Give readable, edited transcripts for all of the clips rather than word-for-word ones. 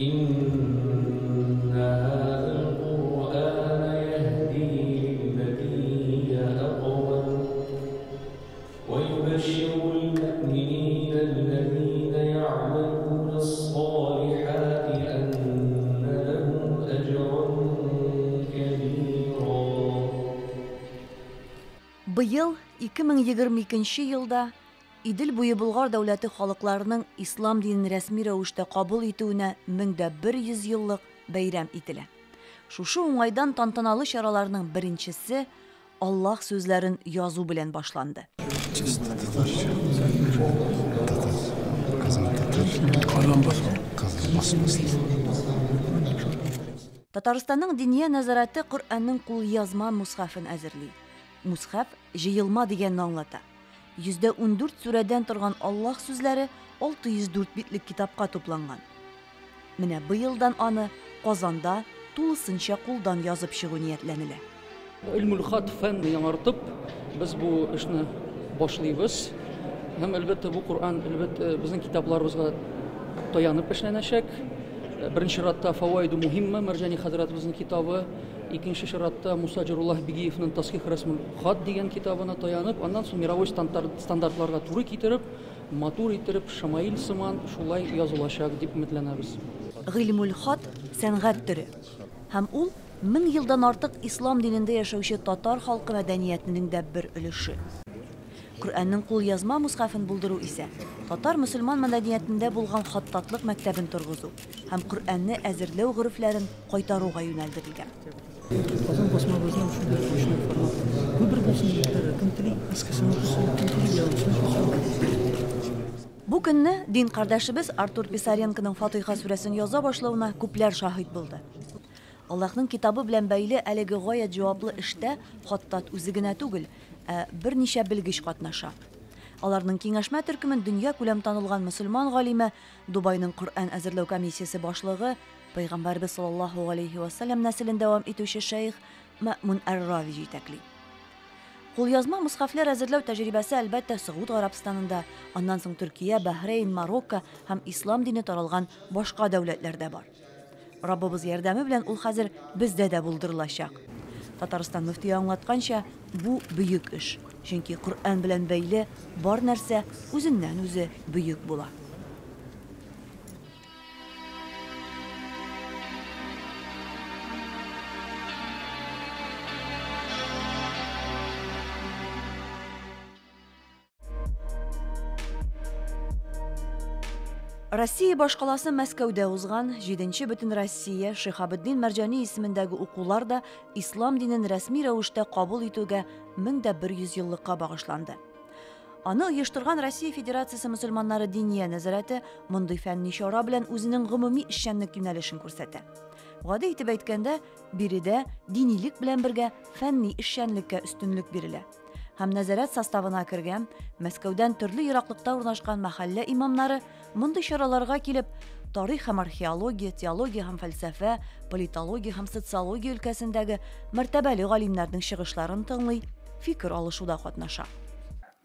إن هذا القرآن يهدي للتي هي أقوم ويبشر المؤمنين الذين يعملون الصالحات أن لهم أجرا كبيرا. Быел 2022 елда Идел буе Болгар дәүләте халыкларының ислам динен рәсми рәвештә кабул итүенә 1100 еллык бәйрәм ителә. Шушы уңайдан тантаналы чараларның беренчесе Аллаһ сүзләрен язу белән башланды. Чисто татарча. Татар. Казан татар. Казан басма. Казан басмасы. Татарстанның Диния нәзарәте Коръәннең кулъязма мусхафын әзерли. Мусхаф җыелма дигәнне аңлата. 114 сүрәдән торган Аллаһ сүзләре 604 битлек китапка тупланган. Менә быелдан аны Казанда тулысынча кулдан язып чыгу ниятләнелә. Гыйльмул хат фәнне яңартып, без бу эшне башлыйбыз. Һәм әлбәттә бу Коръән әлбәттә безнең китапларыбызга таянып эшләнәчәк. Беренче чиратта Фаваиду муһимма Мәрҗани хәзрәтебезнең китабы, икенче чиратта Муса Җаруллаһ Бигиевның Тасхих рәсмул хат дигән китабына таянып, аннан соң мировой стандартларга туры китереп, матур иттереп, шамаил сыман шулай язылачак дип өметләнәбез. Гыйльмул хат сәнгать төре. Һәм ул 1000 елдан артык ислам динендә яшәүче татар халкы мәдәниятенең дә бер өлеше. Коръәннең кулъязма мусхафын булдыру исә татар мөселман мәдәниятендә булган хаттатлык мәктәбен торгызу һәм Коръәнне әзерләү горефләрен кайтаруга юнәлдерелгән. Казан басмабызның шундый ручной формат. Бу бер булсын егетләр, кем тели, искесен укысын, кем тели, яңасын укысын. Бу көнне дин кардәшебез Артур Писаренконың Фатыйха сүрәсен яза башлавына күпләр шаһит булды. Аллаһның китабы белән бәйле әлеге гаять җаваплы эштә хаттат үзе генә түгел, ә берничә белгеч катнаша. Аларның киңәшмә төркемен дөнья күләм танылган мөселман галиме, Дубайның Коръән әзерләү комиссиясе башлыгы, Пәйгамбәрбез саллаллаһу алейхи ва саллям нәселен дәвам итүче шәйх Мәъмун әр-Рави җитәкли. Кулъязма мусхафлар әзерләү тәҗрибәсе әлбәттә Согуд Гарәбстанында, аннан соң Төркия, Бәһрейн, Марокко һәм ислам дине таралган башка дәүләтләрдә бар. Раббыбыз ярдәме белән ул хәзер бездә дә булдырылачак. Татарстан мөфтие аңлатканча, бу бөек эш. Чөнки Коръән белән бәйле бар нәрсә үзеннән үзе бөек була. Россия башкаласы Мәскәүдә узган 7-нче Бөтенроссия Шиһабетдин Мәрҗани исемендәге укулар да ислам динен рәсми рәвештә кабул итүгә 1100 еллыкка багышланды. Аны оештырган Россия Федерациясе мөселманнары Диния нәзарәте мондый фәнни чара белән үзенең гомуми эшчәнлек юнәлешен күрсәтә. Гади итеп әйткәндә, биредә динилек белән бергә фәнни эшчәнлеккә өстенлек бирелә. Һәм нәзарәт составына кергән Мәскәүдән төрле ераклыкта урнашкан мәхәллә имамнары мондый чараларга килеп, тарих һәм археология, теология һәм фәлсәфә, политология һәм социология өлкәсендәге мәртәбәле галимнәрнең чыгышларын тыңлый, фикер алышуда катнаша.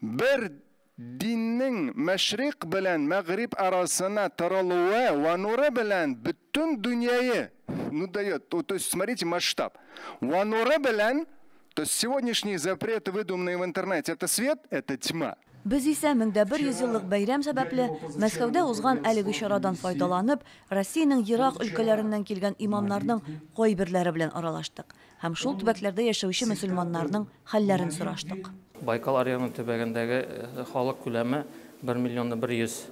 Бер диннең мәшрикъ белән мәгъриб арасына таралуы ва нуры белән бөтен дөньяны, ну, дает, то есть смотрите масштаб. Ва нуры белән, то есть сегодняшние запреты, выдуманные в интернете, это свет, это тьма. Без исә 1100 еллык бәйрәм сәбәпле Мәскәүдә узган әлеге чарадан файдаланып, Россиянең ерак өлкәләреннән килгән имамнарның кайберләре белән аралаштык һәм шул төбәкләрдә яшәүче мөселманнарның хәлләрен сораштык. Байкал аръягының төбәгендәге халык күләме 1 миллион 100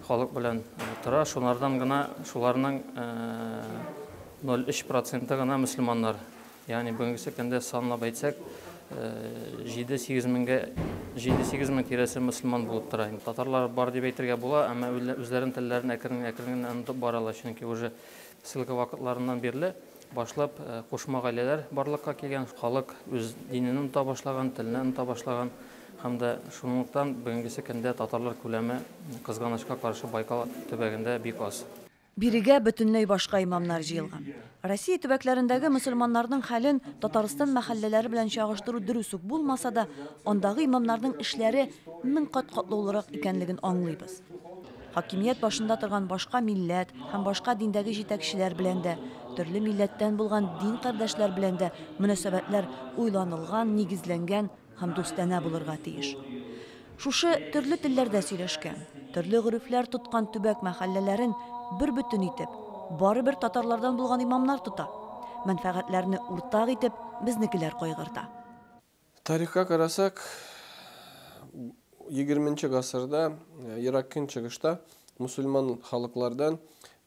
халык белән тора. Шунардан гына шуларның 0,3% гына мөселманнар. Ягъни бүгенге көндә санлап әйтсәк, 7-8 меңгә 7-8 мең тирәсе мөселман булып тора. Татарлар бар дип әйтергә була, әмма үзләренең телләрен әкрен-әкрен генә онытып баралар, чөнки уже ссылка вакытларыннан бирле башлап кушма гаиләләр барлыкка килгән, халык үз динен оныта башлаган, телене оныта башлаган һәм дә шунлыктан бүгенге көндә татарлар күләме кызганычка каршы Байкал төбәгендә бик аз. Бирегә бөтенләй башка имамнар җыелган. Россия төбәкләрендәге мөселманнарның хәлен Татарстан мәхәлләләре белән чагыштыру дөрес үк булмаса да, андагы имамнарның эшләре мең кат катлаулырак икәнлеген аңлыйбыз. Хакимият башында торган башка милләт һәм башка диндәге җитәкчеләр белән дә, төрле милләттән булган дин кардәшләр белән дә мөнәсәбәтләр уйланылган, нигезләнгән һәм дустанә булырга тиеш. Шушы төрле телләрдә сөйләшкән, төрле горефләр тоткан төбәк мәхәлләләрен бер бөтен итеп, барыбер татарлардан булган имамнар тота. Мәнфәгатьләрне уртак итеп безнекеләр кайгырта. Тарихка карасак, 20 гасырда Ерак Көнчыгышта мусульман халыклардан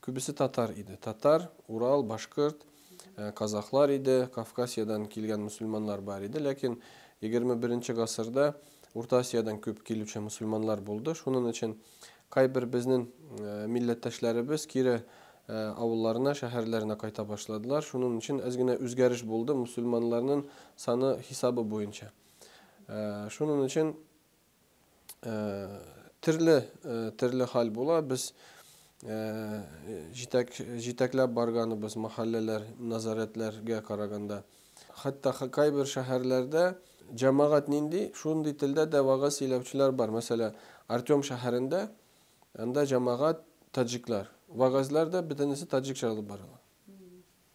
күбесе татар иде. Татар, Урал, башкорт, казахлар иде, Кавказиядан килгән мусульманнар бар иде. Ләкин 21 гасырда Урта Азиядан күп килүче мусульманнар булды. Шуның өчен кайбер безнең милләттәшләребез кире авылларына, шәһәрләренә кайта башладылар. Шуның өчен әз генә үзгәреш булды мусульманнарның саны хисабы буенча. Шуның өчен төрле хәл була. Без җитәкләп барганыбыз махалләләр, назарәтләргә караганда. Хәтта кайбер шәһәрләрдә җәмәгать нинди, шундый телдә дә вәгазь сөйләүчеләр бар. Мәсәлән, Артем шәһәрендә анда җәмәгать таҗиклар. Вәгазьләр дә бөтенесе таҗикча алып барыла.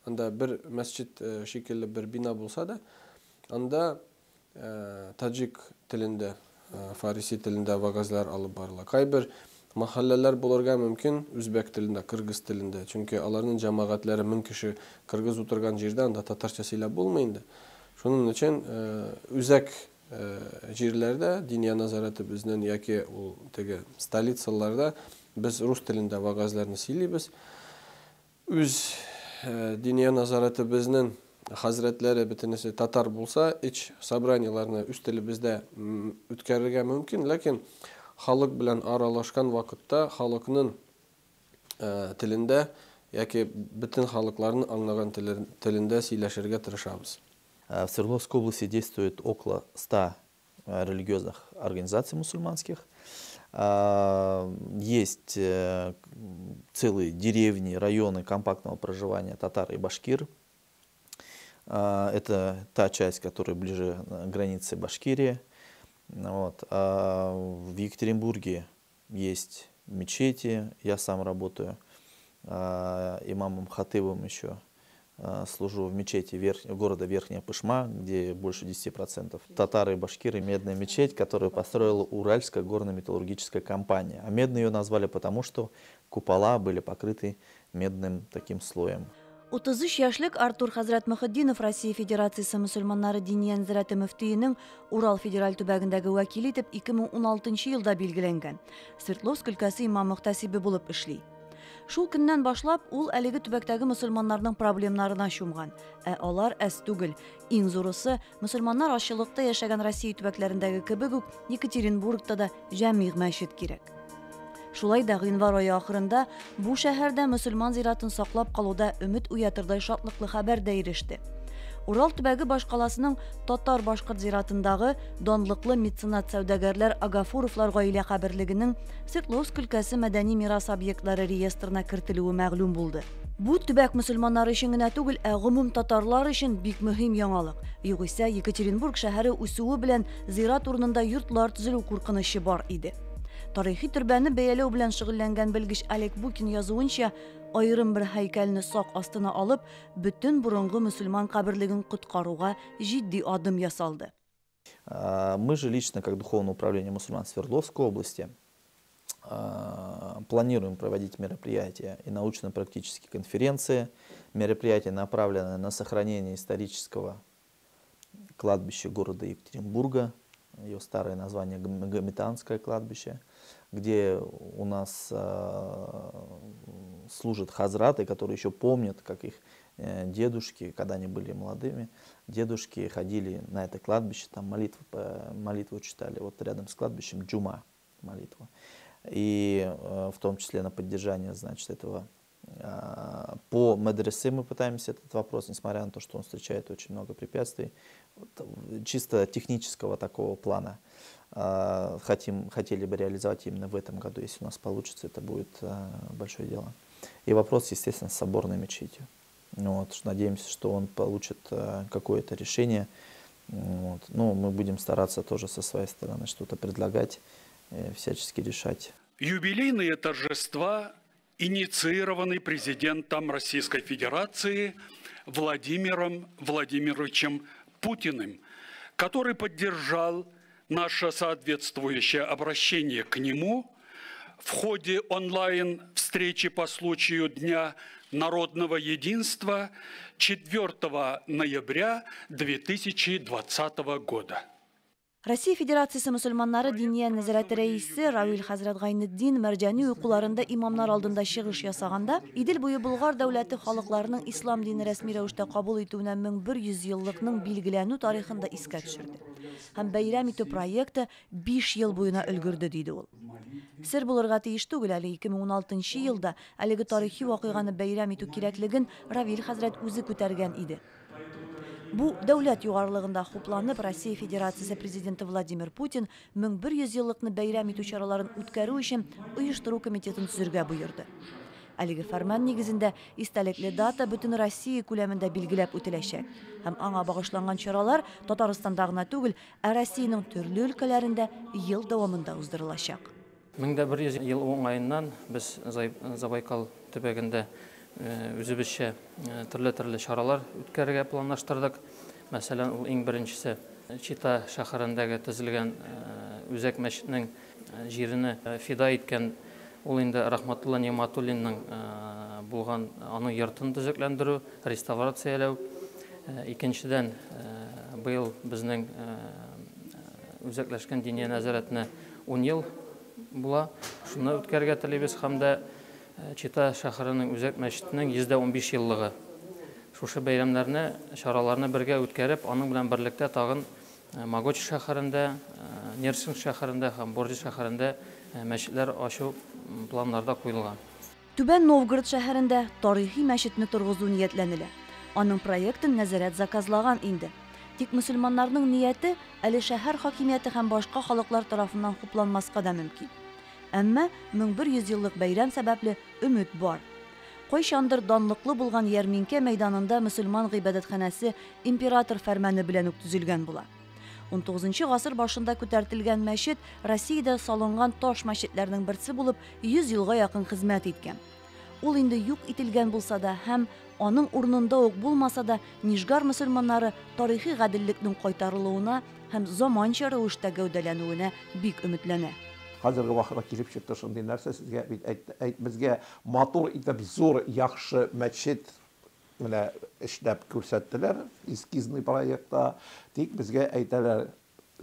Анда бер мәсҗид шикелле бер бина булса да, анда таҗик телендә, фариси телендә вәгазьләр алып барыла. Кайбер махалләләр булырга мөмкин үзбәк телендә, кыргыз телендә. Чөнки аларның җәмәгатьләре 1000 кеше кыргыз утырган җирдә анда татарча сөйләп булмый инде. Шуның өчен үзәк җирләрдә диния назараты безнең яки ул теге столицаларда без рус телендә вәгазьләрне сөйлибез. Үз диния назараты безнең хәзрәтләре бөтенесе татар булса, эч собраниеләрне үз телебездә үткәрергә мөмкин, ләкин халык белән аралашкан вакытта халыкның телендә яки бөтен халыкларны аңлаган телендә сөйләшергә тырышабыз. В Свердловской области действует около 100 религиозных организаций мусульманских. Есть целые деревни, районы компактного проживания татар и башкир. Это та часть, которая ближе к границе Башкирии. Вот. В Екатеринбурге есть мечети, я сам работаю имамом Хатыбом еще. Служу в мечети города Верхняя Пышма, где больше 10% татары и башкиры, медная мечеть, которую построила Уральская горно-металлургическая компания. А медной ее назвали потому, что купола были покрыты медным таким слоем. 33 яшьлек Артур хәзрәт Мөхетдинов Россия Федерациясе мөселманнары диния нәзарәте мөфтиенең Урал федераль төбәгендәге вәкиле итеп 2016 елда билгеләнгән. Свердловск өлкәсе имам мөхтәсибе булып эшли. Шул көннән башлап ул әлеге төбәктәге мөселманнарның проблемнарына чумган. Ә алар әз түгел. Иң зурысы мөселманнар азчылыкта яшәгән Россия төбәкләрендәге кебек үк Екатеринбургта да җәмигъ мәчет кирәк. Шулай да гыйнвар ае ахырында бу шәһәрдә мөселман зиратын саклап калуда өмет уятырдай шатлыклы хәбәр дә иреште. Урал төбәге башкаласының татар-башкорт зиратындагы данлыклы меценат сәүдәгәрләр Агафуровлар гаилә каберлегенең Свердловск өлкәсе мәдәни мирас объектлары реестрына кертелүе мәгълүм булды. Бу төбәк мөселманнары өчен генә түгел, ә гомум татарлар өчен бик мөһим яңалык. Югыйсә Екатеринбург шәһәре үсүе белән зират урынында йортлар төзелү куркынычы бар иде. Тарихи төрбәне бәяләү белән шөгыльләнгән белгеч Олег Букин язуынча, аерым бер һәйкәлне сак астына алып, бөтен борынгы мөселман каберлеген коткаруга җитди адым ясалды. Мы же лично, как Духовное управление мусульман Свердловской области, планируем проводить мероприятия и научно-практические конференции, мероприятия, направленные на сохранение исторического кладбища города Екатеринбурга, ее старое название Магометанское кладбище, где у нас служат хазраты, которые еще помнят, как их дедушки, когда они были молодыми, дедушки ходили на это кладбище, там молитву читали, вот рядом с кладбищем джума молитва. И в том числе на поддержание, значит, этого. По медресе мы пытаемся этот вопрос, несмотря на то, что он встречает очень много препятствий, чисто технического такого плана. Хотели бы реализовать именно в этом году, если у нас получится, это будет большое дело. И вопрос, естественно, с соборной мечетью. Вот, надеемся, что он получит какое-то решение. Вот. Ну, мы будем стараться тоже со своей стороны что-то предлагать, всячески решать. Юбилейные торжества инициированы президентом Российской Федерации Владимиром Владимировичем Путиным, который поддержал наше соответствующее обращение к нему в ходе онлайн-встречи по случаю Дня народного единства 4 ноября 2020 года. Россия Федерациясе мөселманнары Диния нәзарәте рәисе Равил хәзрәт Гайнетдин Мәрҗани укуларында имамнар алдында чыгыш ясаганда, Идел буе Болгар дәүләте халыкларының ислам дине рәсми рәвештә кабул итүенә 1100 еллыкның билгеләнү тарихын да искә төшерде. Һәм бәйрәм итү проекты 5 ел буена өлгерде, диде ул. Сер булырга тиеш түгел, әле 2016 елда әлеге тарихи вакыйганы бәйрәм итү кирәклеген Равил хәзрәт үзе күтәргән иде. Бу дәүләт югарылыгында хупланып, Россия Федерациясе президенты Владимир Путин 1100 еллыкны бәйрәм итү чараларын үткәрү өчен оештыру комитетын төзергә боерды. Әлеге фәрман нигезендә истәлекле дата бөтен Россия күләмендә билгеләп үтеләчәк. Һәм аңа багышланган чаралар Татарстанда гына түгел, ә Россиянең төрле өлкәләрендә ел дәвамында уздырылачак. 1100 ел уңаеннан без Забайкал төбәгендә үзебезчә төрле-төрле чаралар үткәрергә планлаштырдык. Мәсәлән, ул иң беренчесе Чита шәһәрендәге төзелгән үзәк мәчетнең җирене фида иткән, ул инде Рахматулла Нигъматуллинның булган аның йортын төзекләндерү, реставрацияләү. Икенчедән, быел безнең үзәкләшкән диния нәзарәтенә 10 ел була. Шуны үткәрергә телибез һәм дә Чита шәһәренең үзәк мәчетенең 115 еллыгы. Шушы бәйрәмнәрне, чараларны бергә үткәреп, аның белән берлектә тагын Могоч шәһәрендә, Нерсинг шәһәрендә һәм Борди шәһәрендә мәчетләр ачу планнарда куелган. Түбән Новгород шәһәрендә тарихи мәчетне торгызу ниятләнелә. Аның проектын нәзарәт заказлаган инде. Тик мөселманнарның нияте әле шәһәр хакимияте һәм башка халыклар тарафыннан хупланмаска да мөмкин. Әмма 1100 еллык бәйрәм сәбәпле өмет бар. Кайчандыр данлыклы булган ярминкә мәйданында мөселман гыйбадәтханәсе император фәрманы белән үк төзелгән була. 19 гасыр башында күтәртелгән мәчет Россиядә салынган таш мәчетләрнең берсе булып 100 елга якын хезмәт иткән. Ул инде юк ителгән булса да һәм аның урынында ук булмаса да, Нижгар мөселманнары тарихи гаделлекнең кайтарылуына һәм заманча рәвештә гәүдәләнүенә бик өметләнә. Хәзерге вакытта килеп чыкты шундый нәрсә, сезгә бит әйт, безгә матур итеп зур яхшы мәчет менә эшләп күрсәттеләр эскизный проектта, тик безгә әйтәләр,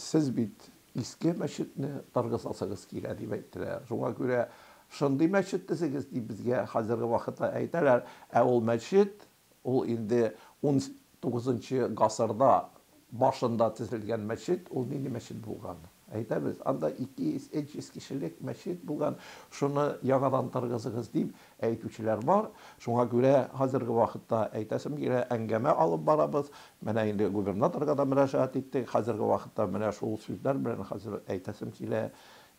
сез бит иске мәчетне торгызасыгыз килә дип әйттеләр. Шуңа күрә шундый мәчет төзегез дип безгә хәзерге вакытта әйтәләр. Ә ул мәчет, ул инде 19 гасырда башында төзелгән мәчет, ул нинди мәчет булган? Әйтәбез, анда 200-300 кешелек мәчет булган, шуны яңадан торгызыгыз дип әйтүчеләр бар. Шуңа күрә хәзерге вакытта әйтәсем килә, әңгәмә алып барабыз. Менә инде губернаторга да мөрәҗәгать иттек. Хәзерге вакытта менә шул сүзләр белән хәзер әйтәсем килә.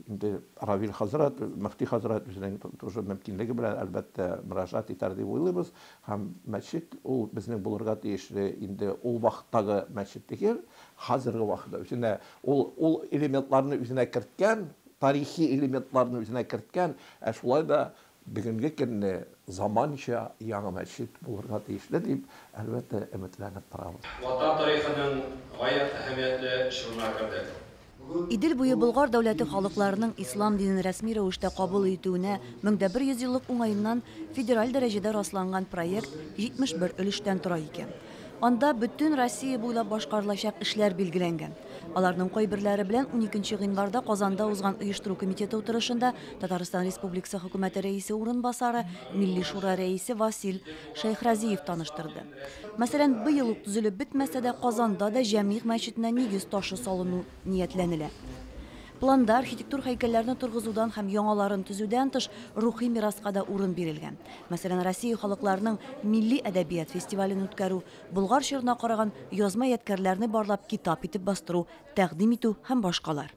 Инде Равил хәзрәт, мөфти хәзрәт үзенең тоже мөмкинлеге белән әлбәттә мөрәҗәгать итәр дип уйлыйбыз. Һәм мәчет ул безнең булырга тиешле инде ул вакыттагы мәчет түгел, хәзерге вакытта үзенә ул элементларны үзенә керткән, тарихи элементларны үзенә керткән, ә шулай да бүгенге көнне заманча яңа мәчет булырга тиешле дип әлбәттә өметләнеп торабыз. Ватан тарихының гаять әһәмиятле чорына кердек. Идел буе Болгар дәүләте халыкларының ислам динен рәсми рәвештә кабул итүенә 1100 еллык уңаеннан федераль дәрәҗәдә расланган проект 71 өлештән тора икән. Анда бөтен Россия буйлап башкарылачак эшләр билгеләнгән. Аларның кайберләре белән 12 гыйнварда Казанда узган оештыру комитеты утырышында Татарстан Республикасы хөкүмәте рәисе урынбасары, Милли шура рәисе Васил Шәйхразиев таныштырды. Мәсәлән, быел ук төзелеп бетмәсә дә Казанда да Җәмигъ мәчетенә нигез ташы салыну ниятләнелә. Планда архитектур һәйкәлләрне торгызудан һәм яңаларын төзүдән тыш рухи мираска да урын бирелгән. Мәсәлән, Россия халыкларының милли әдәбият фестивален үткәрү, Болгар чорына караган язма ядкәрләрне барлап китап итеп бастыру, тәкъдим итү һәм башкалар.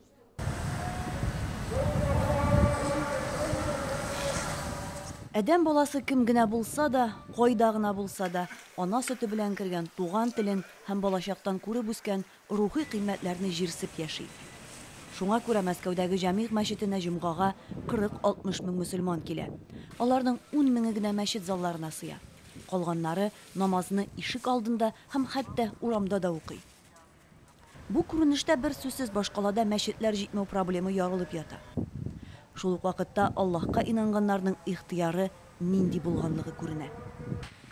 Адәм баласы кем генә булса да, кайда гына булса да, ана сөте белән кергән туган телен һәм балачактан күреп үскән рухи кыйммәтләрне җирсеп яши. Шуңа күрә Мәскәүдәге Җәмигъ мәчетенә җомгага 40-60 мең мөселман килә. Аларның 10 меңе генә мәчет залларына сыя. Калганнары намазны ишек алдында һәм хәтта урамда да укый. Бу күренештә берсүзсез башкалада мәчетләр җитмәү проблемы ярылып ята. Шул ук вакытта Аллаһка инанганнарның ихтыяры нинди булганлыгы күренә.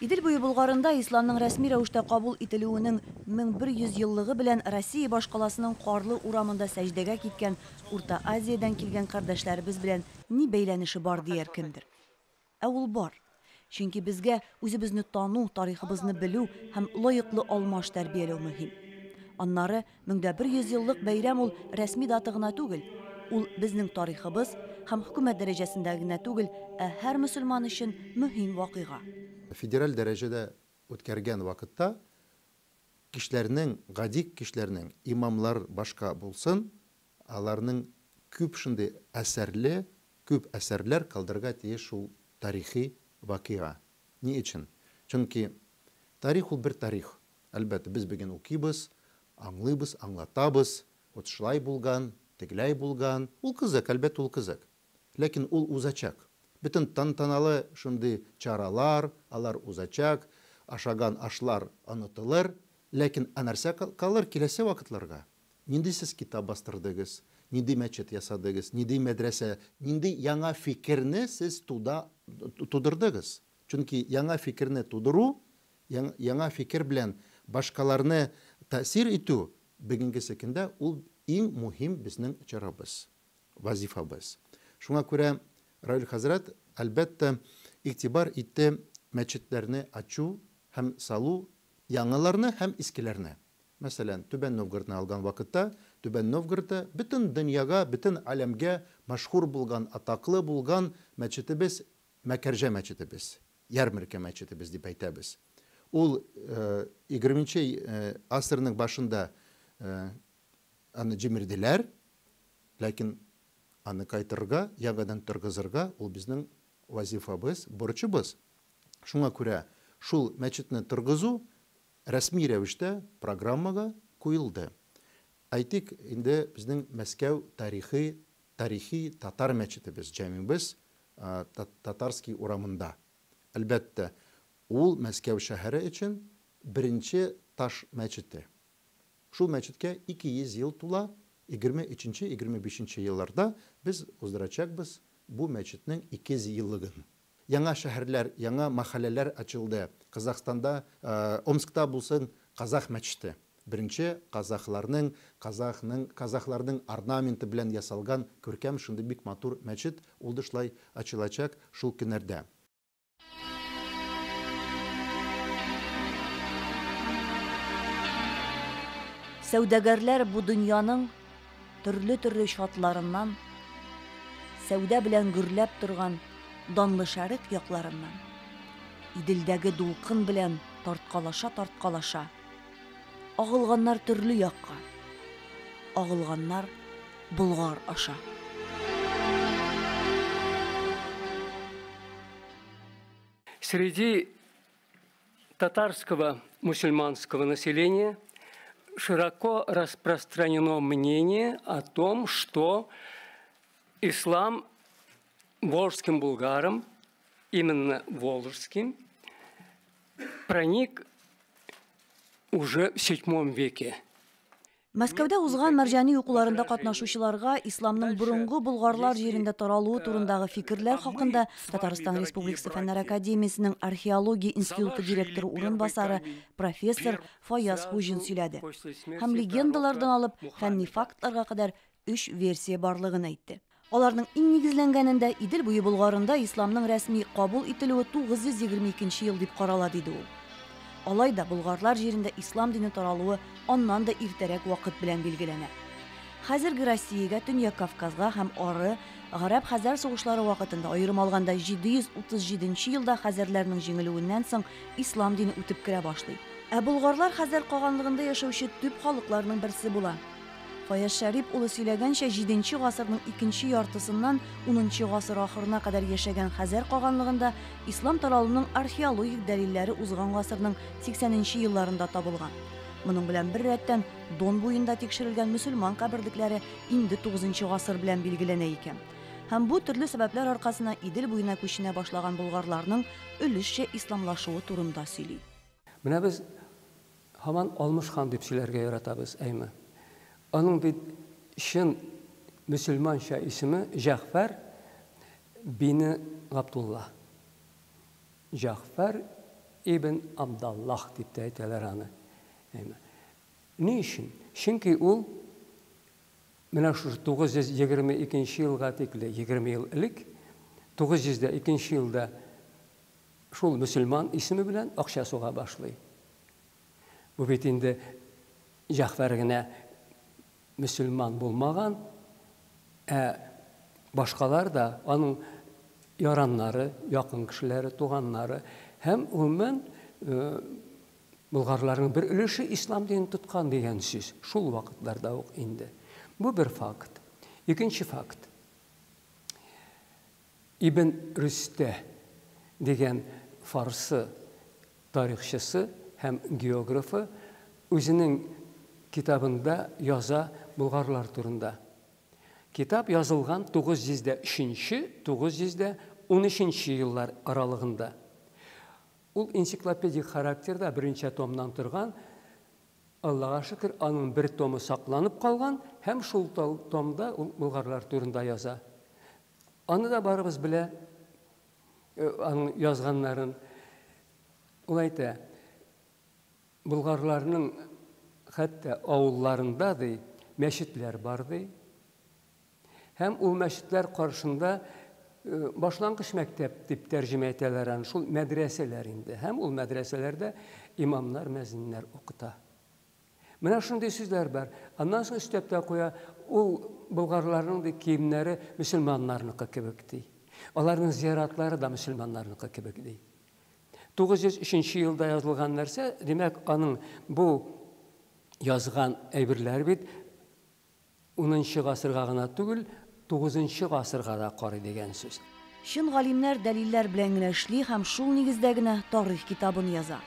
Идел буе Болгарында исламның рәсми рәвештә кабул ителүенең 1100 еллыгы белән Россия башкаласының Карлы урамында сәҗдәгә киткән Урта Азиядән килгән кардәшләребез белән ни бәйләнеше бар дияр кемдер. Ә ул бар. Чөнки безгә үзебезне тану, тарихыбызны белү һәм лаеклы алмаш тәрбияләү мөһим. Аннары 1100 еллык бәйрәм ул рәсми дата гына түгел. Ул безнең тарихыбыз һәм хөкүмәт дәрәҗәсендә генә түгел, ә һәр мөселман өчен мөһим вакыйга. Федераль дәрәҗәдә үткәргән вакытта кешеләрнең, гади кешеләрнең, имамлар башка булсын, аларның күп шундый әсәрле, күп әсәрләр калдырырга тиеш шул тарихи вакыйга. Ни өчен? Чөнки тарих ул бер тарих. Әлбәттә, без бүген укыйбыз, аңлыйбыз, аңлатабыз. Вот шулай булган, тегеләй булган. Ул кызык, әлбәттә, ул кызык. Ләкин ул узачак. Бөтен тантаналы шундый чаралар, алар узачак, ашаган ашлар онытылыр, ләкин ә нәрсә калыр киләсе вакытларга? Нинди сез китап бастырдыгыз, нинди мәчет ясадыгыз, нинди мәдрәсә, нинди яңа фикерне сез туда тудырдыгыз? Чөнки яңа фикерне тудыру, яңа фикер белән башкаларны тәэсир итү бүгенгесе көндә ул иң мөһим безнең чарабыз, вазифабыз. Шуңа күрә Равил хәзрәт, әлбәттә, игътибар итте мәчетләрне ачу һәм салу, яңаларны һәм искеләрне. Мәсәлән, Түбән Новгородны алган вакытта, Түбән Новгородта бөтен дөньяга, бөтен аләмгә мәшһүр булган, атаклы булган мәчетебез Мәкәрҗә мәчетебез, Ярмәркә мәчетебез дип әйтәбез. Ул 20 асырның башында аны җимерделәр, ләкин аны кайтырга, яңадан торгызырга ул безнең вазифабыз, бурычыбыз. Шуңа күрә шул мәчетне торгызу рәсми рәвештә программага куелды. Әйтик, инде безнең Мәскәү тарихи, тарихи татар мәчетебез, җәмибез Татарский урамында. Әлбәттә, ул Мәскәү шәһәре өчен беренче таш мәчете. Шул мәчеткә 200 ел тула, 23-25 елларда без уздырачакбыз бу мәчетнең 200 еллыгын. Яңа шәһәрләр, яңа мәхәлләләр ачылды. Казахстанда, Омскта булсын казах мәчете. Беренче казахларның, казахның, казахларның орнаменты белән ясалган күркәм шундый бик матур мәчет ул да шулай ачылачак шул көннәрдә. Сәүдәгәрләр бу дөньяның төрле-төрле чатларыннан, сәүдә белән гөрләп торган данлы шәрык якларыннан, Иделдәге дулкын белән тарткалаша-тарткалаша, агылганнар төрле якка, агылганнар Болгар аша. Среди татарского мусульманского населения широко распространено мнение о том, что ислам волжским булгарам, именно волжским, проник уже в VII веке. Мәскәүдә узган Мәрҗани укуларында катнашучыларга исламның борынгы болгарлар җирендә таралуы турындагы фикерләр хакында Татарстан Республикасы Фәннәр академиясенең археология институты директоры урынбасары профессор Фаяз Хуҗин сөйләде. Һәм легендалардан алып фәнни фактларга кадәр өч версия барлыгын әйтте. Аларның иң нигезләнгәнендә Идел буе Болгарында исламның рәсми кабул ителүе 922 ел дип карала, диде ул. Алай да болгарлар җирендә ислам дине таралуы аннан да иртәрәк вакыт белән билгеләнә. Хәзерге Россиягә, Төньяк Кавказга һәм ары Гарәп-Хәзәр сугышлары вакытында, аерым алганда 737 елда хәзәрләрнең җиңелүеннән соң ислам дине үтеп керә башлый. Ә болгарлар Хәзәр каганлыгында яшәүче төп халыкларның берсе була. Фаяз Шәрип улы сөйләгәнчә, 7 гасырның икенче яртысыннан 10 гасыр ахырына кадәр яшәгән Хәзәр каганлыгында ислам таралуының археологик дәлилләре узган гасырның 80 елларында табылган. Моның белән беррәттән Дон буенда тикшерелгән мөселман каберлекләре инде тугызынчы гасыр белән билгеләнә икән. Һәм бу төрле сәбәпләр аркасына Идел буена күченә башлаган болгарларның өлешчә исламлашуы турында сөйли. Менә без һаман Алмыш хан дип сөйләргә яратабыз, әйме? Аның бит чын мөселманча исеме Җәгъфәр бине Габдулла. Җәгъфәр ибн Абдаллаһ дип тә әйтәләр аны. Әйме? Ни өчен? Чөнки ул менә шушы 922 елга тикле, 20 ел элек, 902 елда шул мөселман исеме белән акча суга башлый. Бу бит инде Җәгъфәр генә мөселман булмаган, ә башкалар да, аның яраннары, якын кешеләре, туганнары һәм гомумән болгарларның бер өлеше ислам динен тоткан дигән сүз шул вакытларда ук инде. Бу бер факт. Икенче факт. Ибн Рөстә дигән фарсы тарихчысы һәм географы үзенең китабында яза болгарлар турында. Китап язылган 903 913 еллар аралыгында. Ул энциклопедик характерда берничә томнан торган, Аллага шөкер, аның бер томы сакланып калган һәм шул томда ул болгарлар турында яза. Аны да барыбыз белә, аның язганнарын. Ул әйтә, болгарларның хәтта авылларында, ди, мәчетләр бар, ди. Һәм ул мәчетләр каршында башлангыч мәктәп дип тәрҗемә итәләр аны, шул мәдрәсәләр инде. Һәм ул мәдрәсәләрдә имамнар, мәзиннәр укыта. Менә шундый сүзләр бар. Аннан соң өстәп тә куя, ул болгарларның ди киемнәре мөселманнарныкы кебек ди. Аларның зиратлары да мөселманнарныкы кебек ди. 903 елда язылган нәрсә, димәк, аның бу язган әйберләре бит унынчы гасырга гына түгел, тугызынчы гасырга да карый дигән сүз. Чын галимнәр дәлилләр белән генә эшли һәм шул нигездә генә тарих китабын яза.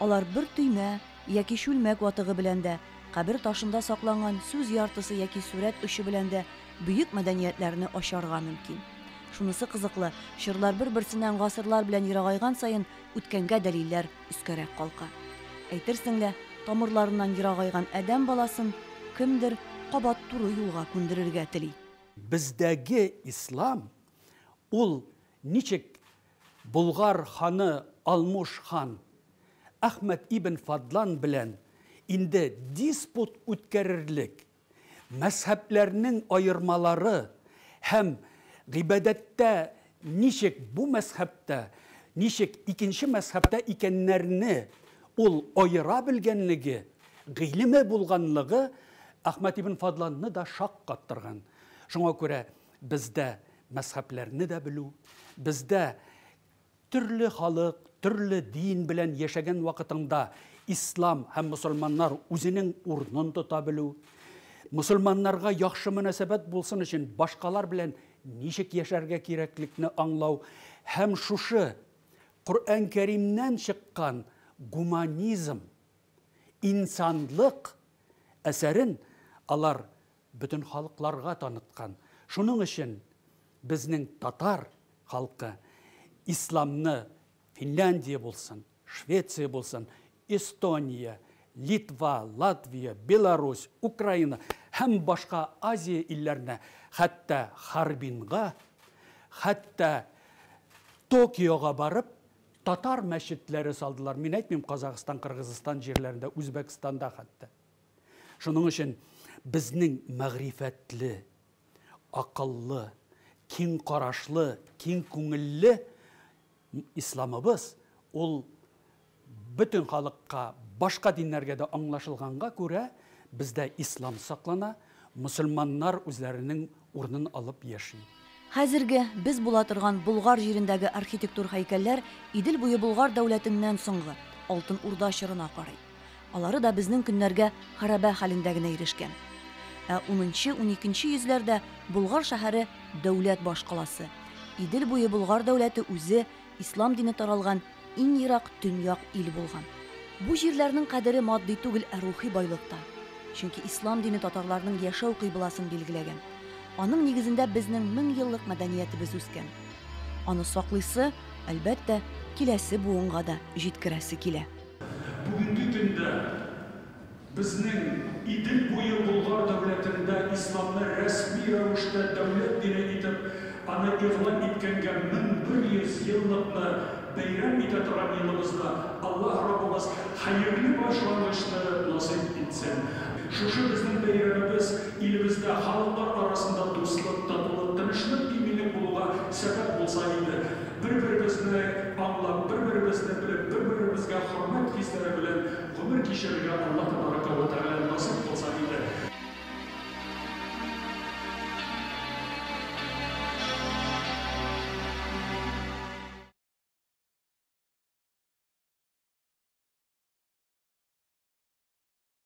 Алар бер төймә яки чүлмәк ватыгы белән дә, кабер ташында сакланган сүз яртысы яки сурәт очы белән дә бөек мәдәниятләрне ачарга мөмкин. Шунысы кызыклы, чорлар бер-берсеннән гасырлар белән ерагайган саен үткәнгә дәлилләр өскәрәк калка. Әйтерсең лә, тамырларыннан ерагайган адәм баласын кемдер кабат туры юлга күндерергә тели. Бездәге ислам ул ничек Болгар ханы Алмуш хан Әхмәд ибн Фадлан белән инде диспут үткәрерлек, мәзһәбләрнең аермалары һәм гыйбадәттә ничек бу мәзһәбтә, ничек икенче мәзһәбтә икәннәрне ул аера белгәнлеге, гыйлеме булганлыгы Әхмәд ибн Фадланны да шаккаттырган. Шуңа күрә бездә мәзһәбләрне дә белү, бездә төрле халык, төрле дин белән яшәгән вакытыңда ислам һәм мосылманнар үзенең урынын тота белү, мосылманнарга яхшы мөнәсәбәт булсын өчен башкалар белән ничек яшәргә кирәклекне аңлау һәм шушы Коръән Кәримнән чыккан гуманизм, инсанлык әсәрен алар бөтен халыкларга таныткан. Шуның өчен безнең татар халкы исламны Финляндия булсын, Швеция булсын, Эстония, Литва, Латвия, Беларусь, Украина һәм башка Азия илләренә, хәтта Харбинга, хәтта Токиога барып, татар мәчетләре салдылар. Мин әйтмим Казахстан, Кыргызстан җирләрендә, Үзбәкстанда хәтта. Шуның өчен безнең мәгърифәтле, акыллы, киң карашлы, киң күңелле исламыбыз ул бөтен халыкка, башка диннәргә дә аңлашылганга күрә, бездә ислам саклана, мөселманнар үзләренең урынын алып яши. Хәзерге без була торган Болгар җирендәге архитектур һәйкәлләр Идел буе Болгар дәүләтеннән соңгы, Алтын Урда чорына карый. Алары да безнең көннәргә хәрабә хәлендә генә ирешкән. Ә унынчы-уникенче йөзләрдә Болгар шәһәре дәүләт башкаласы, Идел буе Болгар дәүләте үзе ислам дине таралган иң ерак төньяк ил булган. Бу җирләрнең кадере матди түгел, ә рухи байлыкта. Чөнки ислам дине татарларның яшәү кыйбласын билгеләгән. Аның нигезендә безнең 1000 еллык мәдәниятебез үскән. Аны саклыйсы, әлбәттә, киләсе буынга да җиткерәсе килә. Бүгенге көндә безнең Идел буе Болгар дәүләтендә исламны рәсми рәвештә дәүләт дине итеп аны игълан иткәнгә 1100 еллыкны бәйрәм итә торган елыбызда Аллаһ Раббыбыз хәерле башлангычны насыйп итсен. Шушы безнең бәйрәмебез илебездә халыклар арасында дуслык, татулык, тынычлык, иминлек булуга сәбәп булса иде. Бер-беребезне аңлап, бер-беребезне белеп, бер-беребезгә хөрмәт хисләре белән гомер кичерергә Аллаһ Тәбарәкә вә Тәгалә насыйп кылса иде.